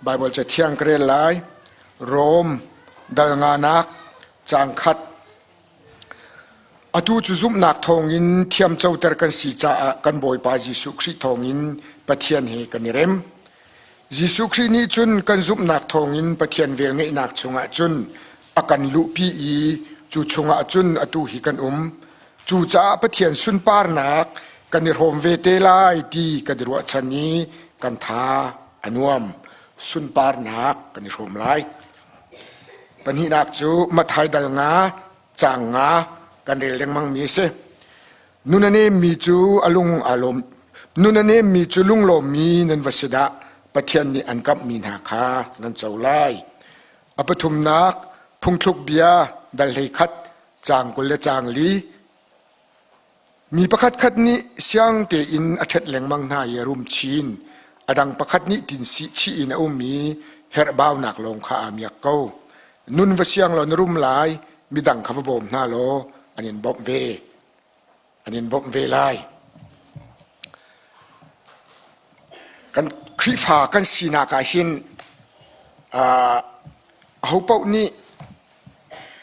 Baibal Cathiang ka rel lai. Rom dal nganak caang khat. Atu cu zumhnak thawngin thiamcoter kan si caah kan Bawipa Jesuh Khrih thawngin Pathian he kan i rem. Jesuh Khrih nih cun kan zumhnak thawngin Pathian velngeihnak chungah cun a kan luhpi i cu chungah cun atu hi kan um. Cucaah Pathian sunparnak kan i hrawm ve te lai ti kan i ruahchan i kan tha a nuam. Sunparnak kan i hrawm lai. Pahnihnak cu Matthai dal nga caang nga kan rel lengmang mi a si. Nun a nemmi cu a lung aa lawm. Nun a nemmi cu lunglawmmi nan va si dah Pathian nih an kamhmi hna kha nan co lai. A pathumnak phungthluk bia dal 11 caang 20 le caang li. Mi pakhatkhat nih siang tein a ṭhet lengmang hna i a rum chin. A dang pakhat nih tinsih chih in a um i herhbaunak lawng kha aa miak ko. Nun va siang law na rum lai, midang kha va bawm hna law an in bawmh ve. An in bawmh ve lai. Kan Khrihfa kan sinak ah hin uh, ahopaoh nih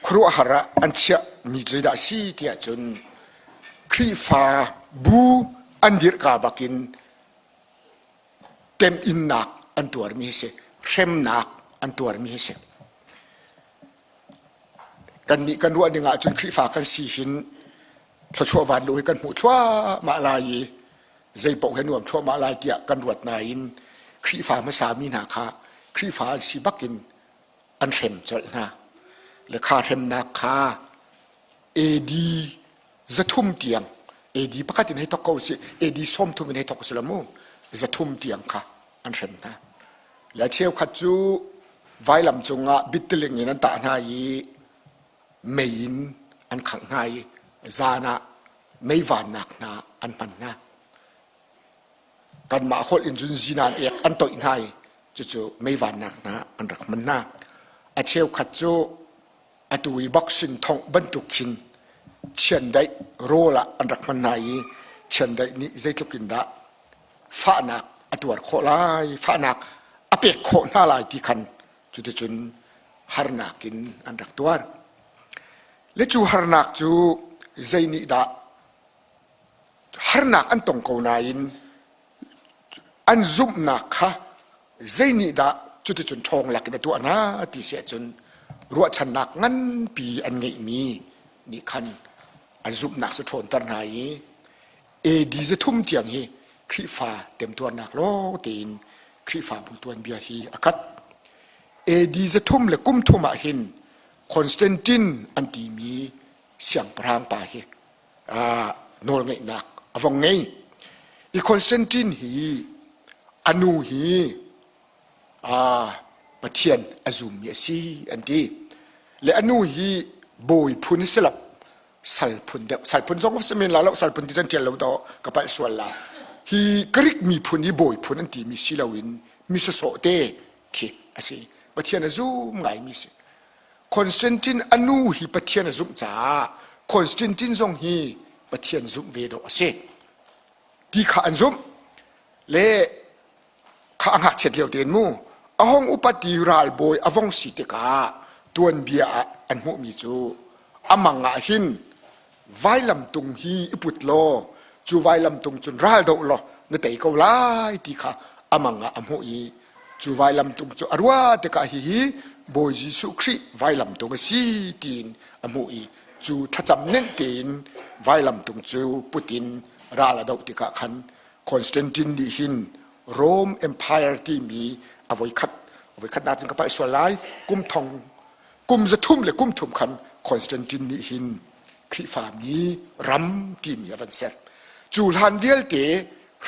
khuaruahhar ah an chiahmi zeidah a si tiah cun Khrihfa bu an dirhka bakin temhinnak an tuarmi hi si, hremnak an tuarmi hi si. Kannih kan ruah ning ahcun Khrihfa kan si hin thluachuah vanlu hi kan hmuh thluahmah lai i zei paoh he nuam thluahmah lai tiah kan ruat nain Khrihfa hmasa mi hna kha Khrihfa an si bakin an hrem colh hna. Le kha hremnak kha AD 300 tiang AD pakhat in hei thok ko si AD 30 in hei thok si lo mu 300 tiang kha an hrem hna. Le cheukhat cu vailam cungah bittiling in an tah hna i mei in an khangh hna i zan ah mei vannak hna an hman hna. Kanmah holh in cun zinan ek an toih hna i cucu mei vannak hna an rak hman hna. A cheukhat cu atu i boxing thongh bantuk khin chiandeih rawl ah an rak hman hna i chiandeih nih zeitluk in dah fahnak a tuar khawh lai, fahnak a pek khawh hna lai ti khan cuticun harnak in an rak tuar. Le cu harnak cu zei nih dah harnak an tong ko nain an zumhnak kha zei nih dah cuticun ṭhawng lakin a tuah hna ti si ahcun ruahchannak nganpi an ngeihmi nih khan an zumhnak cu ṭhawnter hna i AD 300 tiang hi Khrihfa temtuarnak lawng tein Khrihfabu tuanbia hi a khat. AD 303 ah hin Constantine an timi siangpahrang pa hi nawlngeihnak a vong ngei. I Constantine hi a nu hi Pathian a zummi a si an ti. Le a nu hi bawi phun si lo, sal phun deuh. Sal phun zong si men la lo, sal phun ti cun ṭial lo dawh ka palh sual la. Hi Greek miphun hi bawi phun an timi si loin mi sawsawh te khi a si. Pathian a zum ngaimi si. Constantine a nu hi Pathian a zumh caah Constantine zong hi Pathian zumh ve dawh a si ti kha an zumh le kha a ngakchiat lio tein mu a hong upat i ralbawi a vong si tikah tuanbia ah an hmuhmi cu a mang ah hin vailamtung hi i put law cu vailamtung cun ral doh law na tei ko lai ti kha a mang ah a hmuh i Cu vailamtung cu a ruah tikah hihi Bawi Jesuh Khrih vailamtung a si tiin a hmuh i cu thlacam nenh tein vailamtung cu put in ral a doh tikah khan Constantine nih hin Rome Empire timi a voikhat a voikhat nakin ka palh sual lai kum thong kum 300 le kum thum khan Constantine nih hin Khrihfami ram timi a van ser. Cu hlan vialte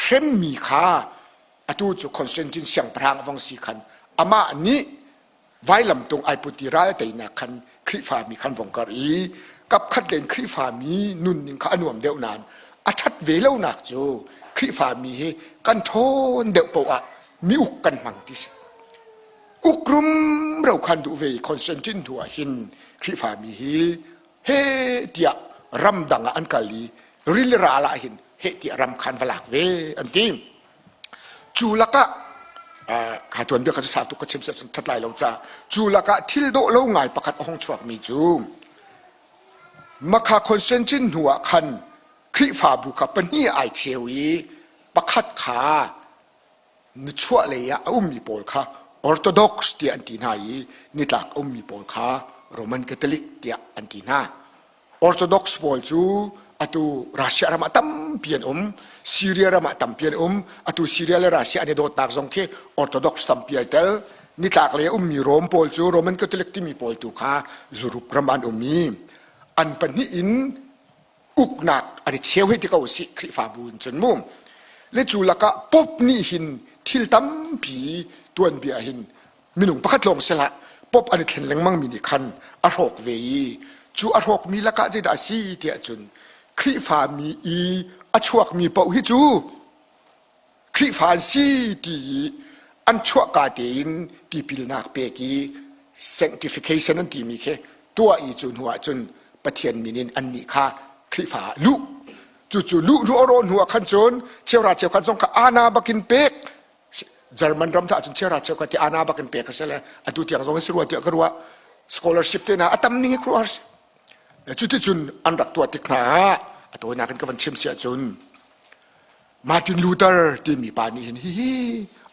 hremmi kha atu cu Constantine siangpahrang a vong si khan amah nih vailamtung ai put i ral teinak khan Khrihfami khan vong kar i kapkhat len Khrihfami nunning kha a nuam deuh nain a ṭhat ve lonak cu Khrihfami hi kan ṭhawn deuh poah ah mi uk kan hmang ti si. Uk rumro khan duh ve i Constantine hnu ah hin Khrihfami hi he tiah ramdang ah an kal i rili ral ah hin heh tiah ram khan va lak ve an ti. Cu lakah Kha tuanbia kha cu sau tuk ka chim seh cun that lai lo ca. Cu lakah thil dawh lo ngai pakhat a hung chuakmi cu Makha Constantine hnu ah khan Khrihfabu kha pahnih ai cheu i pakhat kha nichuahlei ah a ummi pawl kha Orthodox tiah an ti hna i nitlak a ummi pawl kha Roman Catholic tiah an ti hna. Orthodox pawl cu atu Russia ram ah tampi an um, Syria ram ah tampi an um. Atu Syria le Russia an i dawtnak zong khi Orthodox tampi ai tel. Nitlak lei a ummi Rome pawl cu Roman Catholic timi pawl tu kha Europe ram ah an um i an pahnih in uknak an i cheu hei ti ko usih Khrihfabu in cun mu. Le cu lakah Pope nih hin thil tampi tuanbia hin minung pakhat lawng si hlah pop an i thlen lengmang mi nih khan a hrawk ve i cu a hrawkmi lakah zeidah a si tiah cun Khrihfa mi i a chuakmi paoh hi cu Khrihfa an si ti i an chuahka tein tipilnak pek i sanctification an timi khi tuah i cu hnu ah cun Pathian min in annih kha Khrihfa ah luh cucu luh ruah hnu ah khan cun cheura cheukhat zong kha ana bakin pek German ram tah cun chiara cheu ka ti ana bak in pek a si le atu tiang zong si rua tiah ka ruah scholarship te na a tam ning hi khuaruahhar si cuti cun an rak tuah tik hna ah a tawinak in ka van chim si ahcun Martin Luther timi pa nih hin hihi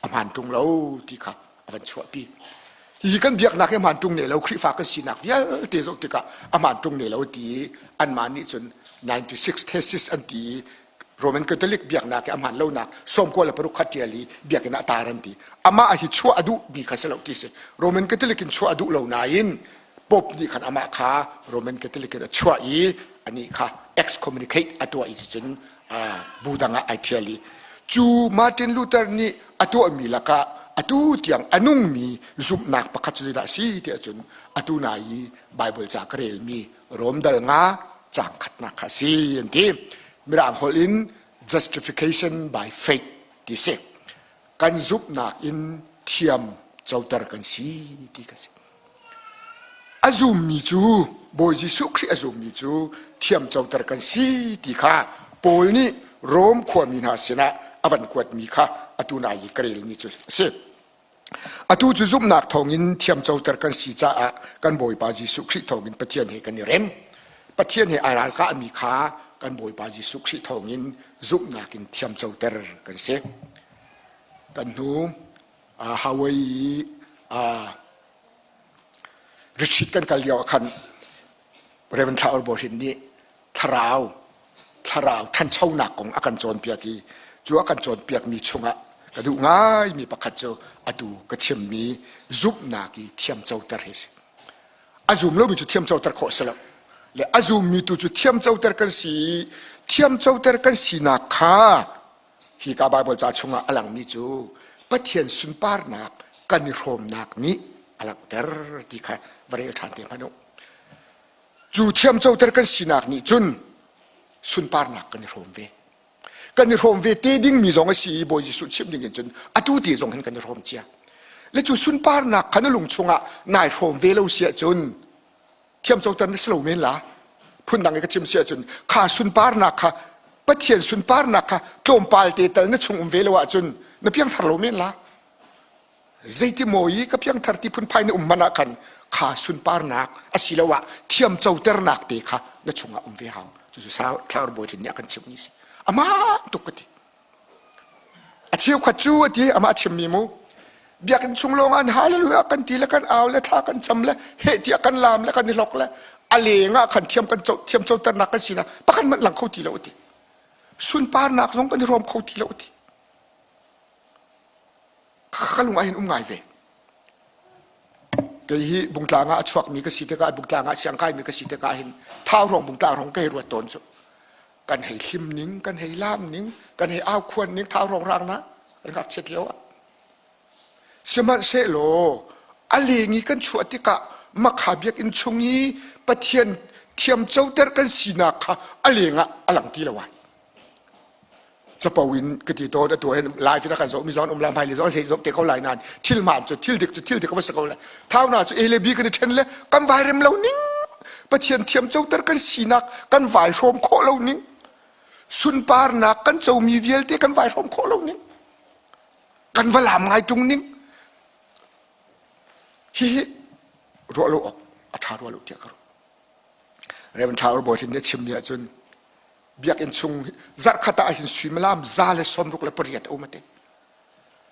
a hmaan ṭung lo ti kha a van chuahpi hihi kan biaknak hi a hmaan ṭung ne lo Khrihfa kan sinak vialte zoh tikah a hmaan ṭung ne lo ti anmah nih cun 96 thesis an ti i Roman Catholic biaknak i a hmaan lonak 96 kha ṭial i biakinn ah tar an ti. Amah hi chuah a duhmi kha si lo ti si. Roman Catholic in chuah a duh lo nain Pope nih khan amah kha Roman Catholic in a chuah i anih kha excommunicate a tuah i cun bu dang ah ai ṭhial i cu Martin Luther nih a tuahmi lakah atu tiang a nungmi zumhnak pakhat cu zeidah a si tiah cun atu nai i Bible ca ka relmi Rom dal nga caang khatnak kha a si an ti. Mirang holh in justification by faith ti si. Kan zumhnak in thiam coter kan si ti ka si. A zummi cu Bawi Jesuh Khrih a zummi cu thiam coter kan si ti kha Paul nih Rom khuami hna sinah a van kuatmi kha atu nai i ka relmi cu a si. Atu cu zumhnak thawngin thiamcoter kan si caah kan Bawipa Jesuh Khrih thawngin Pathian he kan i rem. Pathian he ai ralkahmi kha kan Bawipa Jesuh Khrih thawngin zumhnak in thiamcoter kan si. Kan hnu Hawaii i retreat kan kal lio ah khan Reverend Thla Ur Bohrin nih thlarau thlarau ṭhanchonak kong a kan cawnpiak i cu a kan cawnpiakmi chungah ka duh ngaimi pakhat cu atu ka chimmi zumhnak i thiamcoter hi si. A zum lomi cu thiamcoter khawh si lo. Le a zummi tu cu thiamcoter kan si i thiamcoter kan sinak kha hika Baibal ca chungah a langmi cu Pathian sunparnak kan i hrawmnak nih a langhter ti kha va rel ṭhan te hmanh u. Cu thiamcoter kan sinak nih cun sunparnak kan i hrawm ve. Kan i hrawm ve te dingmi zong a si i Bawi Jesuh chimh ding in cun atu te zong hin kan i hrawm cia. Le cu sunparnak kha na lung chungah nai hrawm ve lo si ahcun thiamcoter na si lo men la. Phundang i ka chim si ahcun kha sunparnak kha Pathian sunparnak kha tlawmpal te tal na chung um ve lo ahcun na piangthar lo men la. Zeiti maw i ka piangthar ti phunphai na um hmanh ah khan kha sunparnak asiloah thiamcoternak te kha na chungah um ve hau. Cucu Thlarau Bawi nih a kan chimhmi a si. Amah tuk ka ti. A cheukhat cu a ti amah a chimmi mu biakinn chung lawng an hallelujah kan ti le kan au le thla kan cam le heh tiah kan laam le kan i hlok le a leng ah khan thiam kan thiamcoternak kan sinak pakhat hmanh lang kho ti lo a ti. Sunparnak zong kan i hrawm kho ti lo a ti. Ka lung ah hin um ngai ve. Kei hi bungtlang ah a chuakmi ka si tikah bungtlang ah siangkaimi ka si tikah hin thau hrawng bungtlang hrawng ka hei ruat tawn cu. Kan hei hlim ning, kan hei laam ning, kan hei au khuan ning thau hrawng rang na kan ngakchiat lio ah. Sihmanhsehlaw a leng i kan chuah tikah makha biakinn chung i Pathian thiamcoter kan sinak kha a leng ah a lang ti lo ai. Capo in ka ti tawn atu hin live in a kan zohmi zong an um lai hmailei zong an sei zong te ko lai nain thil hmaan cu thil dik cu thil dik a va si ko lai thau na cu A le B kan i ṭhen le kan vai rem lo ning Pathian thiam coter kan sinak kan vai hrawm khawh lo ning sunparnak kan comi vialte kan vai hrawm khawh lo ning. Kan va laam ngai ṭung ning. Hihi ruah lo awk a ṭha rua lo tiah ka ruah. Reverend Thla Ur Bawi Hrin nih a chimmi ahcun biakinn chung zarhkhat ah hin suimilam 168 a um a ti.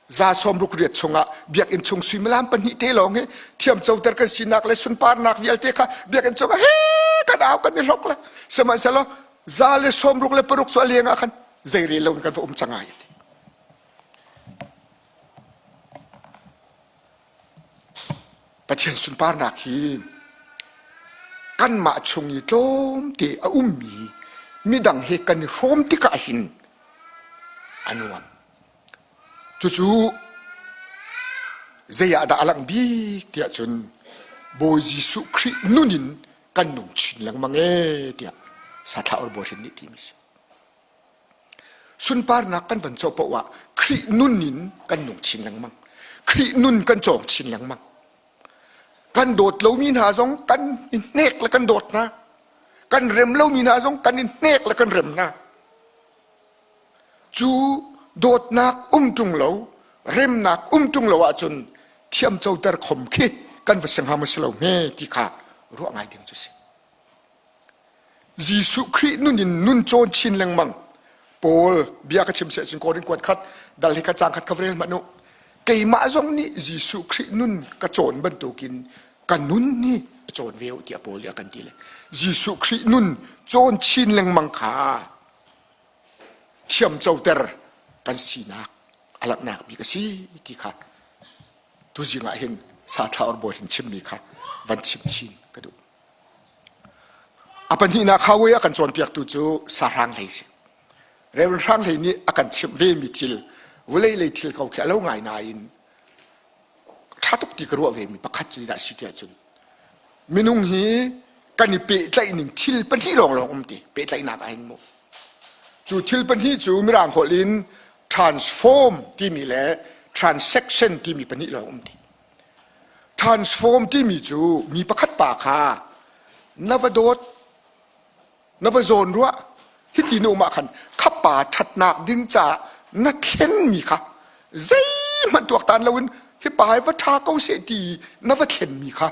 168 chungah biakinn chung suimilam pahnih te lawng hi thiamcoter kan sinak le sunparnak vialte kha biakinn chungah he kan au kan i hlok le sihmanhsehlaw 166 cu a leng ah khan zeirel lo in kan va um cang ai ti. Pathian sunparnak hi kanmah chung i tlawmte a ummi midang he kan i hrawm tikah hin a nuam. Cucu zei ah dah a langh bik tiah cun Bawi Jesuh Khrih nun in kan nung chin lengmang ee tiah Sathlah or Bawi Hrin nih timi si. Sunparnak kan van cawh paoh ah Khrih nun in kan nung chin lengmang. Khrih nun kan cawng chin lengmang. Kan dawt lomi hna zong kan i hnek le kan dawt hna. Kan rem lomi hna zong kan i hnek le kan rem hna. Cu dawtnak um ṭung lo, remnak um ṭung lo ahcun thiamcoter khom khi kan va si hnga maw si lo hme ti kha ruah ngai ding cu si. Jesuh Khrih nun in nun cawn chin lengmang. Paul bia ka chim seh cun Korin kuat khat dal hi kha cang khat ka rel hmanh u. Keimah zong nih Jesuh Khrih nun ka cawn bantukin ka nun hi a cawn ve u tiah Paul nih a kan ti le. Jesuh Khrih nun cawn chin lengmang kha thiamcoter kan sinak a langhnak bik a si ti kha tuzing ah hin sa thla or bawi hin chimmi kha van chim chin ka duh. A pahnihnak highway a kan cawnpiaktu cu sahrang hlei si. Reverend Hrang Hlei nih a kan chimh vemi thil, vawlei lei thil ko khi a lo ngai nain ṭha tuk ti ka ruah vemi pakhat cu dah si tiah cun minung hi kan i pehtlaih ning thil pahnih lawnglawng um ti pehtlaihnak ah hin mu cu thil pahnih cu mirang holh in transform timi le transaction timi pahnih lawng um ti Transform timi cu mi pakhat pa kha na va dawt, na va zawn ruah, hiti na um ah khan kha pa ṭhatnak ding caah na thlenmi kha zeihmanh tuaktan loin hi pa hi va ṭha ko seh ti na va thlenmi kha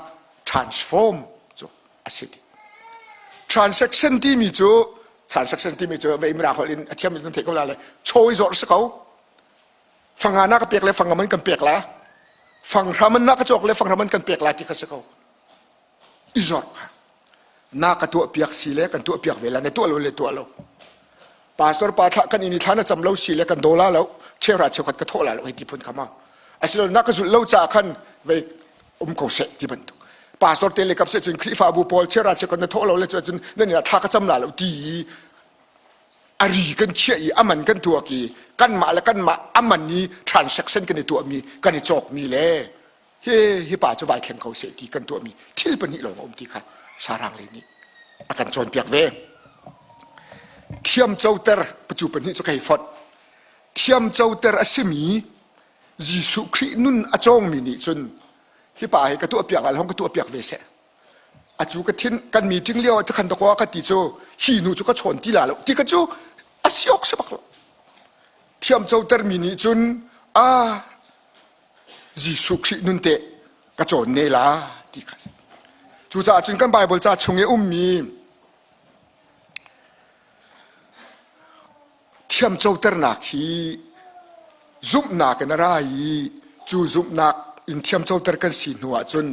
transform cu a si ti. Transaction timi cu transaction timi cu vei mirang holh in a thiam in nan theih ko la le chawi zawrh si ko. Fanga na ka pek le fanga man kan pek la fanghra man na ka cawk le fanghra man kan pek la ti kha si ko i zawrh kha na ka tuah piak si le kan tuah piak ve la na tuah lo le tuah lo pastor pa thla kan in i thla na cam lo si le kan do la lo cheuhra cheukhat ka thawh la lo hei ti phun kha ma asilo na ka zulh lo ca khan vei um ko seh ti bantuk pastor te le kap se cun khrihfabu pawl cheuhra cheukhat na thawh lo le cun nan ina thla ka cam la lo ti a ri kan chiah i a man kan tuak i kanmah le kanmah a man i transaction kan i tuahmi kan i cawkmi le hi hi pa cu vai thleng ko seh ti kan tuahmi thil pahnih lawng a um ti kha sarang lei nih a kan cawnpiak ve thiamcoter pacu pahnih cu kai fonh thiamcoter a simi Jesuh Khrih nun a cawngmi nih cun hi pa hi ka tuahpiak lai hong ka tuahpiak ve seh Atu ka thin kan meeting lio ah khan dakaw ka ti cu hi nu cu ka chawn ti la lo ti ka cu a si awk si bak lo. Thiam coter mi nih cun a Jesuh Khrih nun te ka cawn ne la ti kha si. Cucaah cun kan Bible ca chung i ummi Thiamcoternak hi zumhnak in a ra i cu zumhnak in thiamcoter kan si hnu ahcun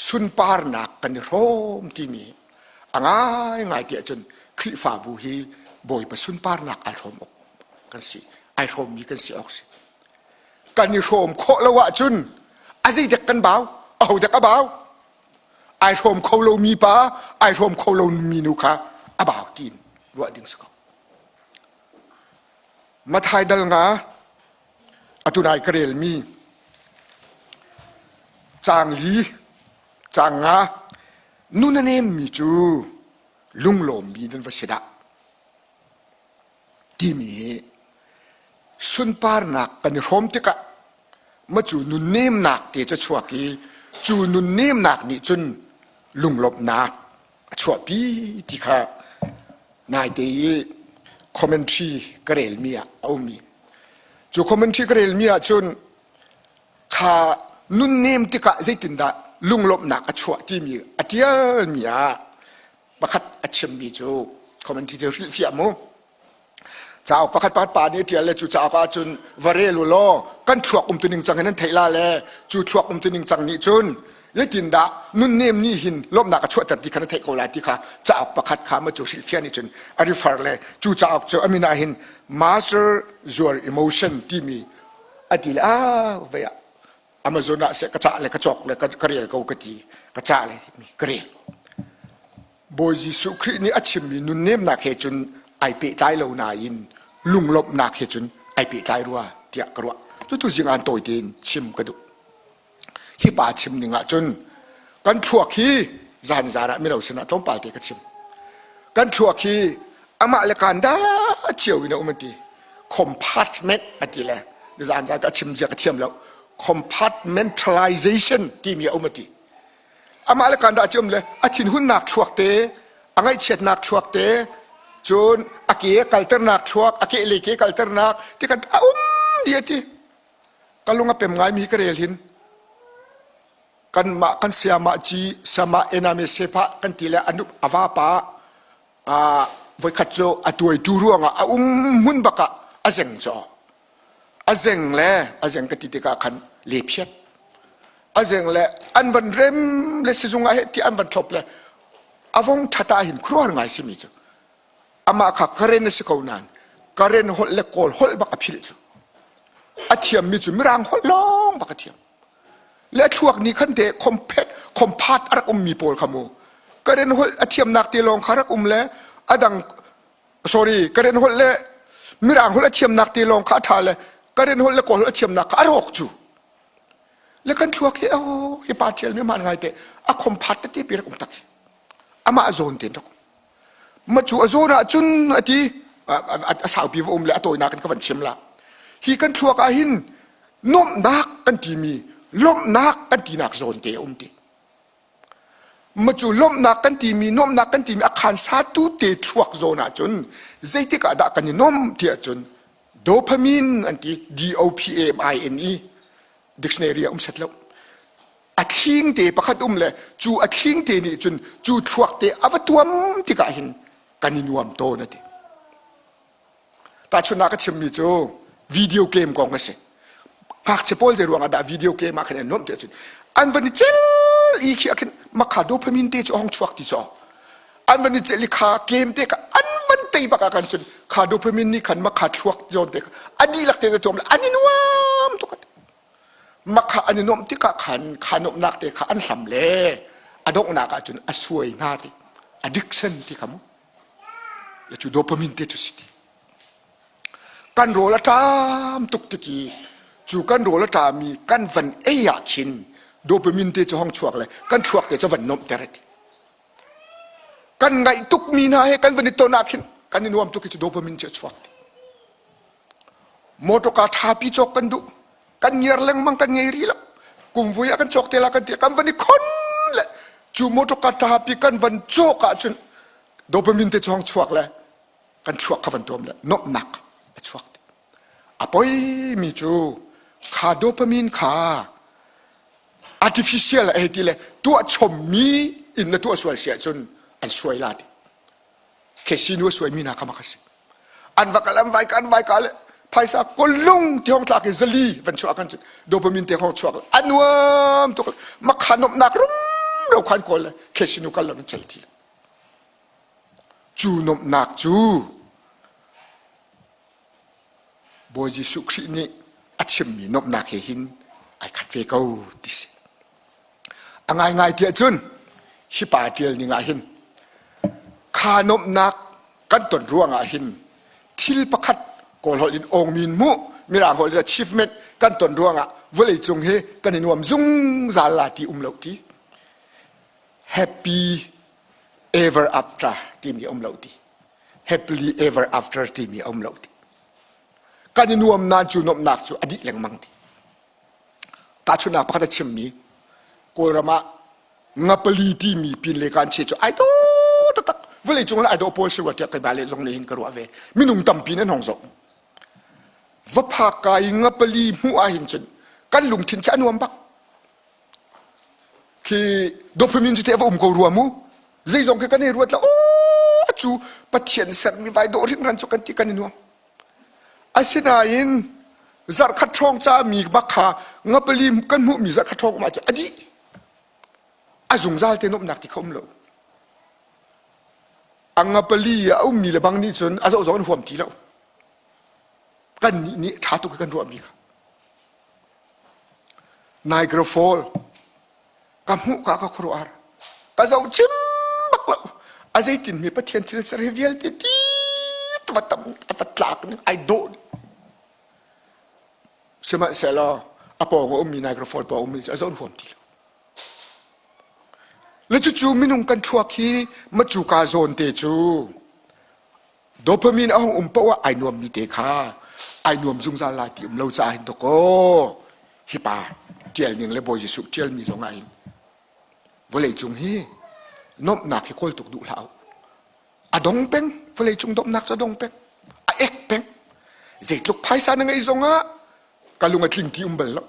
sunparnak kan i hrawm timi a ngaingai ti ahcun Khrihfabu hi Bawipa sunparnak ai hrawm awk kan si ai hrawmmi kan si awk si. Kan i hrawm khawh lo ahcun a zeidek kan bau ahodek a bau ai hrawm kho lomi pa ai hrawm kho lomi nu kha a bau tiin ruah ding si ko. Mathai dal nga atu nai ka relmi caang li caang nga nun a nemmi cu lunglawmmi nan va si dah timi hi sunparnak kan i hrawm tikah ma cu nunnemnak te cu chuak i cu nunnemnak nih cun lunglawmhnak a chuahpi ti kha naite i commentary ka relmi ah a ummi. Cu commentary ka relmi ahcun kha nunnem tikah zeitindah lunglawmhnak a chuah timi a ṭialmi ah pakhat a chimmi cu commentary cu hrilhfiah mu. Cauk pakhat pakhat pa nih a ṭial le cu cauk ahcun va rel u law kan thluak umtuning cang hin an theih la le cu thluak umtuning cang nih cun zeitindah nunnem nih hin lawmhnak a chuahter ti kha na theih ko lai ti kha cauk pakhat kha ma cu hrilhfiah nih cun a refer le cu cauk cu a min ah hin Master Your Emotion timi a ti le ah vei ah Amazon ah seh ka cah le ka cawk le ka rel ko ka ti ka cah le ka rel Bawi Jesuh Khrih nih a chimmi nunnemnak he cun ai pehtlai lo nain lunglawmhnak he cun ai pehtlai rua tiah ka ruah. Cutu zingan tawi tein chim ka duh. Hi pa chim ning ahcun kan thluak hi zanzan ah mino sinah tlawmpal te ka chim. Kan thluak hi amah le kaan dah cio in a um an ti. Compartment a ti le zanzan ka chim zia ka thiam lo. Compartmentalization timi a um a ti. Amah le kaan dah cio um le a thinhunnak thluak te, a ngaihchiatnak thluak te, cun a ke kalternak thluak, a ke le ke kalternak ti kan a um di a ti. Ka lung a pem ngaimi ka rel hin kanmah kan sayamah ci sama ename sepa kan ti le anup a vapa a voikhat cu a tuaitu ruangah a um hmun bak ah a zeng caw a zeng le a zeng ka ti tikah khan lephiat a zeng le an van rem le sizung ah he ti an van thlop le a vong thata hin khuaruahhar ngai simi cu Amah kha Karen a si ko nain Karen holh le Kawl holh bak a philh cu. A thiammi cu Mirang holh lawng bak a thiam. Le a thluak nih khan te compet compart a rak ummi pawl kha mu. Karen holh a thiamnak te lawng kha rak um le a dang sorry Karen holh le Mirang holh a thiamnak te lawng kha a ṭha le Karen holh le Kawl holh a thiamnak kha a rawk cu. Le kan thluak hi oh hi pa ṭhialmi hmaan ngai te a compart tete pi rak um tak hi. Amah zawn tein rak um. Ma cu a zawn ahcun a ti a saupi va um le a tawinak in ka van chim la. Hi kan thluak ah hin nuamhnak kan timi lawmhnak kan tinak zawn te a um ti. Ma cu lawmhnak kan timi nuamhnak kan timi a khan satu te thluak zawn ahcun zeitik ah dah kan i nuam ti ahcun dopamine an ti D O P A M I N E dictionary ah um set lo. A thling te pakhat um le cu a thling te nih cun cu thluak te a va tuam tikah hin kan i nuam tawn a ti. Tahchunhnak ka chimmi cu video game kong a si. Ngakchia pawl zei ruangah dah video game ah khan an nuamh ti ahcun an van i cel i khi ah khin makha dopamine te cu a hong chuak ti cu an van i cel i kha game te kha an van tei bak ah khan cun kha dopamine nih khan makha thluak zawn te kha a dihlak te na tuam le an i nuam tuk Makha an i nuamh tikah khan kha nuamhnak te kha an hlam le a donghnak ah cun a suai hna ti addiction ti kha mu le cu dopamine te cu si ti kan rawl a ṭam tuk tik i cu kan rawl a ṭami kan van ei ah khin dopamine te cu hong chuak le kan thluak te cu van nuamhter ti kan ngaih tukmi hna he kan van i ton ah khin kan i nuam tuk i cu dopamine cu a chuak ti Mawṭawka ṭhapi cawk kan duh. Kan ngiar lengmang kan ngei rih lo. Kumvui ah kan cawk te la kan ti kan van i khon le cu mawṭawka ṭhapi kan van cawk ahcun dopamine te chong chuak le kan thluak kha van tuam le nuamhnak a chuak te. A poimi cu kha dopamine kha artificial a hei ti le tuah chommi in na tuah sual si ahcun an suai la ti. Casino suaimi hna kha mak a si. An va kal an vai ka an vai ka le phaisa kolung ti hong tlak i zali van chuah kan cun dopamine te hong chuak a nuam tuk makha nomnak rum ro khan kawl le casino kal lo in chel ti cu nomnak cu Bawi Jesuh Khrih nih a chimmi nomnak he hin ai khat ve ko ti si A ngaingai tiah cun hi pa ṭial ning ah hin kha nuamhnak kan ton ruangah hin thil pakhat Kawl holh in awngmin mu Mirang holh in achievement kan ton ruangah vawleicung hi kan i nuam zungzal la ti um lo ti happy ever after timi um lo ti happily ever after timi um lo ti kan i nuam nain cu nuamhnak cu a dih lengmang ti Tahchunhnak pakhat a chimmi Kawlram ah ngapali timi pin le kan che cu ai dawh taktak vawleicung ah ai dawh pawl si rua tiah keimah le zong nih hin ka ruah ve minung tampi nan hong zoh. Va phak ka i ngapali hmuh ahhin cun kan lungthin khi a nuam bak. Khi dopamine cu te a va um ko rua mu. Zeizong khi kan i ruat la aw cu Pathian sermi vai dawh hringhran cu kan ti kan i nuam. Asinain zarhkhat hrawng ca mi bak kha ngapali kan hmuhmi zarhkhat hrawng um ahcun a dih. A zungzal te nuamhnak ti kha um lo. A ngapali a ummi le bang nih cun a zoh zong an huam ti lo. Kannih nih ṭha tuk i kan ruahmi kha. Niagara Fall ka hmuh ka ka khuaruahhar. Ka zoh cim bak lo. A zeitin mi Pathian thil ser hi vialte ti va tam a va tlak ning ai dawh ning. Sihmanhsehlaw a pawng a ummi Niagara Fall pawng ummi cu a zoh huam ti lo. Le cucu minung kan thluak hi macuka zawn te cu Dopamine a hung um paoh ah ai nuammi te kha ai nuam zungzal lai ti um lo caah hin dawkaw hi pa ṭial ning le Bawi Jesuh ṭialmi zong ah hin vawleicung hi nuamhnak hi kawl tuk duh hlah u. A dong peng vawleicung dawmnak cu a dong peng a ek peng zeitluk phaisa na ngeih zong ah ka lung a tling ti um bal lo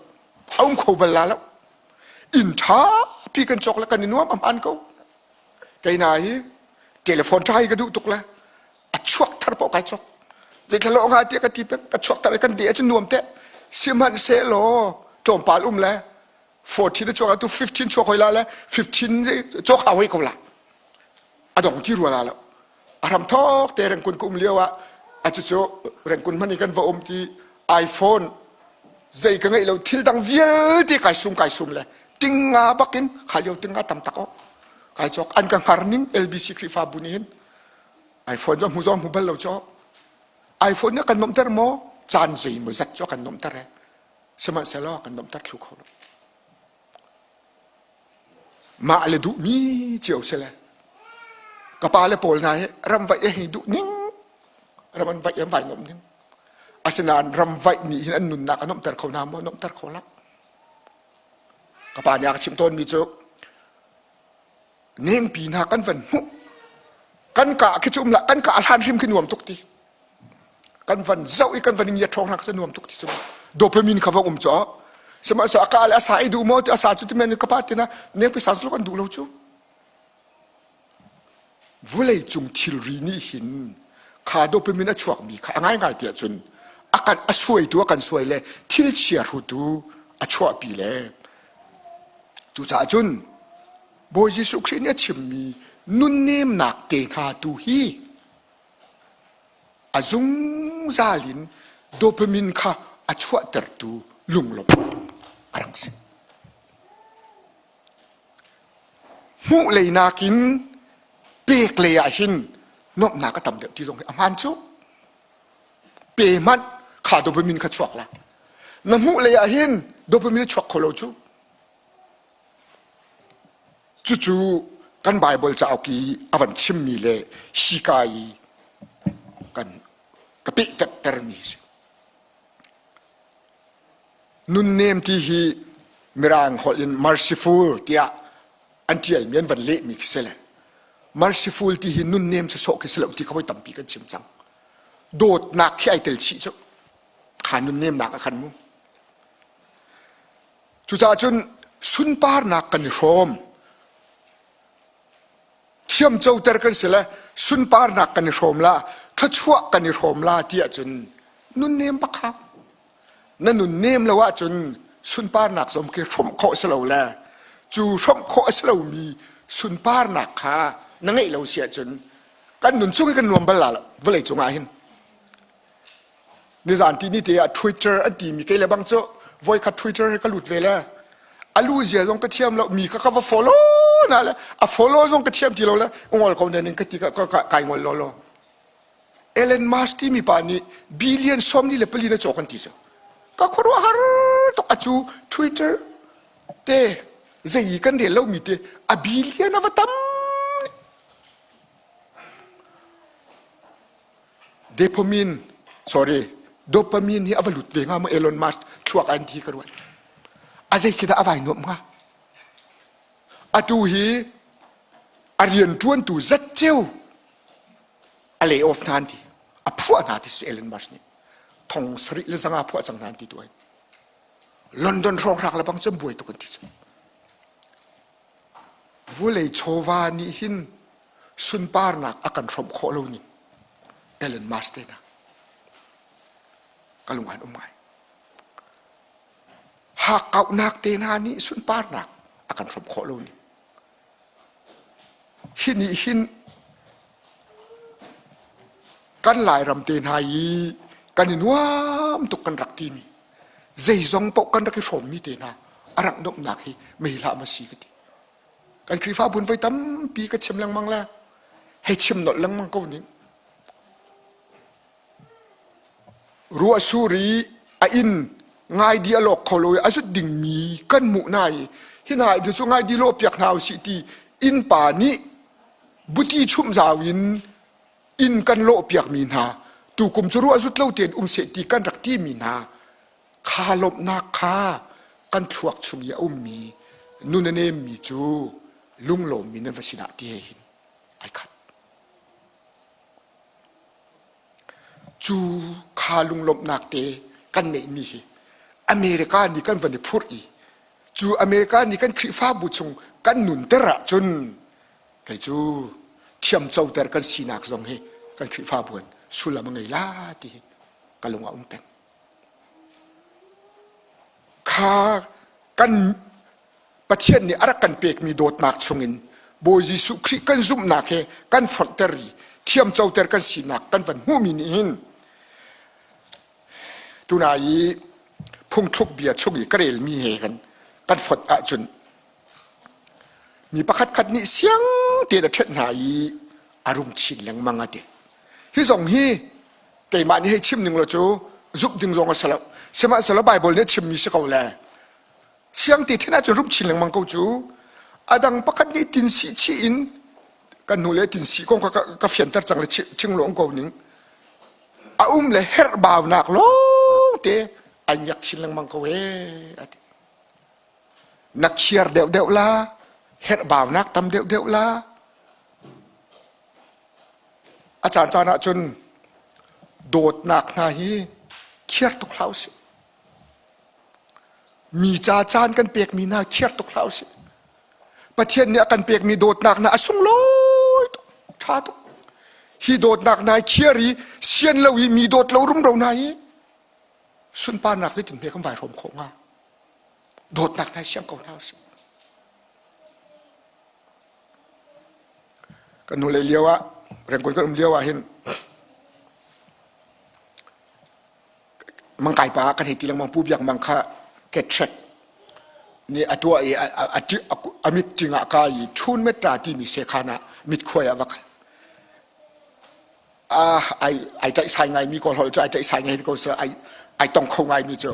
a um kho bal la lo inn ṭha pi kan cawk le kan i nuam a hmaan ko Kei na hi telephone ṭha hi ka duh tuk le a chuak thar paoh kai cawk. Zeithla nga tiah ka ti peng ka chuak thar kan de ahcun nuam teh. Sihmanhsehlaw tlawmpal um le 14 a chuak atu 15 chuak hoi la le 15 cawk hau hoi ko la. A dong ti rua la lo. A hram thok te rengkun ka um lio ah a cucu rengkun hman i kan va um ti iPhone zei ka ngeih lo thil dang vialte kai sum kai sum le tinga bakin kha lio tinga tam tak o kai cawk an ka hngar ning LBC Khrihfabu nih hin iPhone cu hmu zong hmu bal lo cu iPhone nih kan nomter maw caan zei maw zat cu kan nomter he sihmanhsehlaw kan nomter thlu kho lo mah le duhmi cio si le ka pa le pawl hna hi ram vaih hi duh ning ram an vaih an vai nomh ning asinain ram vaih nih hin an nunnak a nomhter kho hna maw nomhter kho la ka pa nih a ka chimh tawnmi cu nengpi hna kan van hmuh kan ka khi cu um lah kan ka hlan hrim khi nuam tuk ti kan van zoh i kan van ngiat ṭhawng hna cu nuam tuk ti si dopamine kha va um cu sihmanhsehlaw a ka le a sa i duh maw ti a sa cu ti men ka pa tina nengpi sa cu kan duh lo cu vulei cung thilri nih hin kha dopamine a chuakmi kha a ngaingai ti ahcun a kan a suaitu a kan suai le thil chia hrutu a chuahpi le cucaah cun Bawi Jesuh Khrih nih a chimmi nunnemnak te hna tu hi A zungzal in dopamine kha a chuahtertu lunglawmhnak a rak si. Hmuh lei nakin pek lei ah hin nuamhnak a tam deuh ti zong hi a hmaan cu. Pe hmanh kha dopamine kha chuak la. Na hmuh lei ah hin dopamine a chuak kho lo cu. Cucu kan Baibal cauk i a van chimmi le hika i kan ka pehtermi a si. Nunnem ti hi Mirang holh in merciful tiah an ṭialmi an van lehmi khi si le merciful ti hi nunnem sawsawh khi si lo ti kha voi tampi kan chim cang. Dawtnak khi ai tel chih cu. Kha nunnemnak ah khan mu. Cucaah cun sunparnak kan i hrawm. Thiamcoter kan si le sunparnak kan i hrawm la, thluachuah kan i hrawm la ti ahcun nunnem bak hau. Na nunnem lo ahcun sunparnak zong khi hrawmh khawh si lo le cu hrawmh khawh a si lomi sunparnak kha na ngeih lo si ahcun kan nun chung hi kan nuam bal la lo vawlei cungah hin. Nizan ti ni te ah Twitter an timi kei le bang cu voikhat Twitter hi ka lut ve le a lu zia zong ka thiam lo mi kha ka va follow na le a follow zong ka thiam ti lo le ngol ko nen ka ti ka kai ngol lo lo Elon Musk timi pa nih billion 44 na cawk an ti cu ka khuaruah har tuk a cu Twitter te zei kan rel lo mi te a billion a va tam Dopamine, sorry, dopamine hi a va lut ve hnga maw Elon Musk thluak an thi ka ruat. A zei khi dah a vai nuamh hnga? Atu hi a rianṭuantu zatceu a lay off hna an ti. A phuah hna ti si Elon Musk nih. Thong sarih le zanga phuah cang hna an ti tu ai. London hrawnghrang le bang cun buai tuk an ti cu. Vulei chawva nih hin sunparnak a kan hrawmh khawh lo ning Elon Musk te hna ka lung an um ngai. Hakkauhnak te hna nih sunparnak a kan hrawmh khawh lo ning. Hi nih hin kan Lairam te hna i kan i nuam tuk kan rak timi zeizong paoh kan rak i hrawmmi te hna a rak nuamhnak hi mei hlah ma si ka ti. Kan Khrihfabu voi tampi ka chim lengmang le hei chim nolh lengmang ko ning. Ruahsur i a inn ngaidi a lawk kho lo i a zut dingmi kan hmuh hna i hi hna hi cu ngaidi lawhpiak hna usih ti innpa nih buti chumh zau in inn kan lawhpiakmi hna tukum cu ruah zut lo tein um seh ti kan rak timi hna kha lawmhnak kha kan thluak chung i a ummi nun a nemmi cu lunglawmmi nan va si dah ti he hin ai khat. Cu kha lunglawmhnak te kan neihmi hi America nih kan van i phurh i cu America nih kan Khrihfabu chung kan nunter ahcun kei cu thiamcoter kan sinak zong hi kan Khrihfabu in sullam a ngei la ti hi ka lung a um peng. Kha kan Pathian nih a rak kan pekmi dawtnak chungin Bawi Jesuh Khrih kan zumhnak he kan fonhter i thiamcoter kan sinak kan van hmuhmi nih hin tuna i phungthluk bia chung i ka relmi he kan kan fonh ahcun mi pakhat khat nih siang tein a ṭhenh hna i a rum chin lengmang a ti. Hi zong hi keimah nih hei chim ning law cu zumh ding zong a si lo. Sihmanhsehlaw Baibal nih a chimmi si ko le Siang ti then ahcun rup chin lengmang ko cu. A dang pakhat nih tin si chih in kan hnu le tin si kong kha ka fianter cang le ching lawng ko ning. A um le herh baunak lawng te ai miak chin lengmang ko ee ati. Na khiar deuh deuh la, herh baunak tam deuh deuh la. A caan caan ahcun dawtnak hna hi khiar tuk hlah usih. Mi ca caan kan pekmi hna khiar tuk hlah usih. Pathian nih a kan pekmi dawtnak hna a sunglawi tuk, ṭha tuk. Hi dawtnak hna khiar i sian lo i mi dawt lo rumro hna hi sunparnak zeitin hme kan vai hrawm khawh hnga? Dawtnak hna siang ko hna usih. Kan hnulei lio ah, rengkul kan um lio ah hin Mangkai pa kan hei ti lengmang Pu Biak Mang kha cataract nih a tuah i a mit cing ah ka i Thun Metra timi sekhan ah mitkhuai ah va kal. Ai ai ṭaihsai ngaimi kawl holh cu ai ṭaihsai ngai ko seh ai ai tong kho ngaimi cu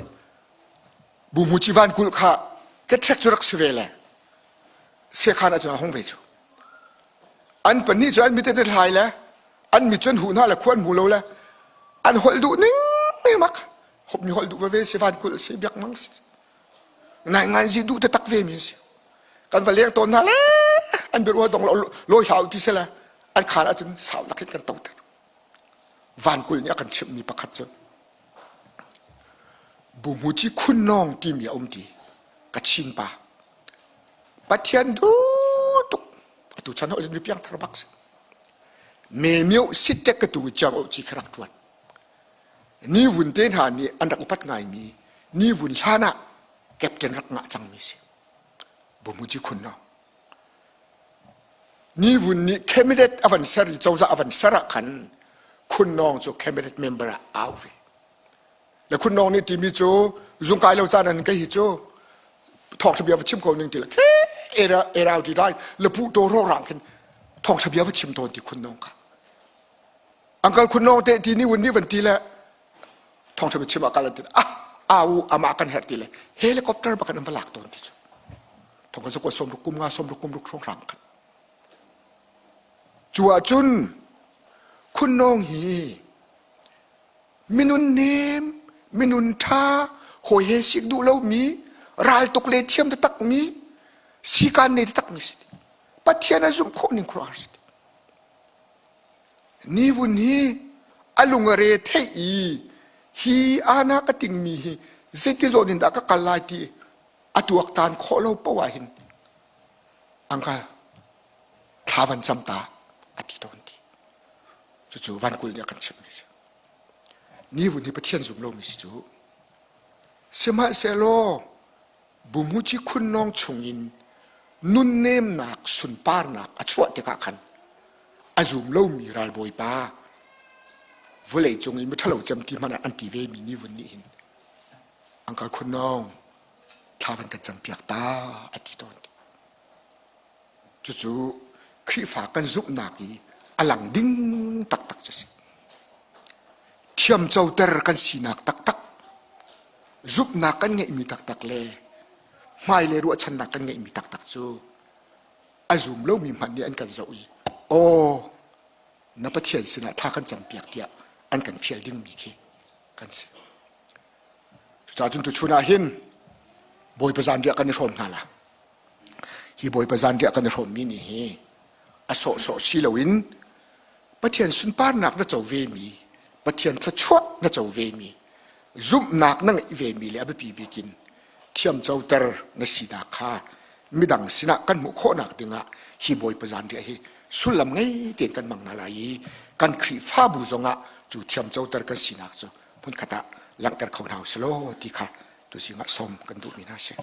Bu Mu Ci Van Kulh kha cataract cu rak si ve le sekhan ah cun a hung ve cu. An pahnih cu an mit an i hlai le an mit cu an huh hna le khua an hmu lo le an holh duh ning mak mi holh duh veve si van kulh si biak mang si nai ngai zi duh taktak ve mi si kan va leng tawn hna le an biaruah dong lawi hlah ti sela an khar ahcun sau lakin kan to ter van kul nih a kan chimh mi pakhat cu buhmuci khun nawng timi a um ti ka chin pa Pathian duh tuk atu chan holh in mi piangthar bak si Me mio sitek ka tu chiang o chi kha rak ṭuan. Ni vun te hna nih an rak upat ngaimi ni vun hlan ah captain rak ngah cangmi si. Bomuji khun no. Ni vun nih cabinet a van ser i cozah a van ser ah khan khun nawng cu cabinet member ah au ve. Le khun nawng nih timi cu zungkai lo caan an kei hi cu thawngṭha bia va chim ko ning ti le khe era erau ti lai le pu to ro rang khin thawngṭha bia va chim tawn ti khun nawng kha angkal khun nawng te ti ni wun ni van ti le thawngṭha bia chim ah kal an ti ah au ama kan herh ti le helicopter bakan an va lak tawn ti cu thong kan ko som ruk kum nga som ruk kum ruk hrawng rang khan cu ahcun khun nawng hi Minun nem, minun ṭha, hawi he sik duh lomi, raltuk le thiam taktakmi, sikaan nei taktakmi si. Pathian a zumh khawh ning khuaruahhar si. Ni vun hi a lung a re theih i Hi ana ka tingmi hi zeiti zawn in dah ka kal lai ti a tuaktan khawh lo poah hin angka thla van cam ta a ti tawn ti. Cucu van kul nih a kan chimhmi si. Ni vun hi Pathian zum lomi si cu. Sihmanhsehlaw Bumuci khunnawng chungin nunnemnak sunparnak a chuah tikah khan a zum lomi ralbawipa vawlei cung i miṭhalo cem ti hmanh ah an ti vemi ni vun nih hin Uncle Khunnawng thla van kan campiak ta a ti tawn. Cucu Khrihfa kan zumhnak i a lang ding taktak cu si. Thiamcoter kan sinak taktak, zumhnak kan ngeihmi taktak le hmailei ruahchannak kan ngeihmi taktak cu a zum lomi hmanh nih an kan zoh i aw na Pathian sinah thla kan campiak tiah an kan fial dingmi khi kan si. Cucaah cun tuchun ah hin Bawipa zanriah kan i hrawm hna la. Hi Bawipa zanriah kan i hrawmmi nih hi a sawhsawh si loin Pathian sunparnak na co vemi, Pathian thluachuah na co vemi, zumhnak na ngeih vemi le a biapi bik in thiamcoter na sinak kha midang sinah kan hmuh khawhnak dingah hi Bawipa zanriah hi sullam ngei tein kan hmang hna lai i kan Khrihfabu zongah cu thiamcoter kan sinak cu hmunkhat ah langhter kho hna usih law ti kha tuzing ah sawm kan duhmi hna a si.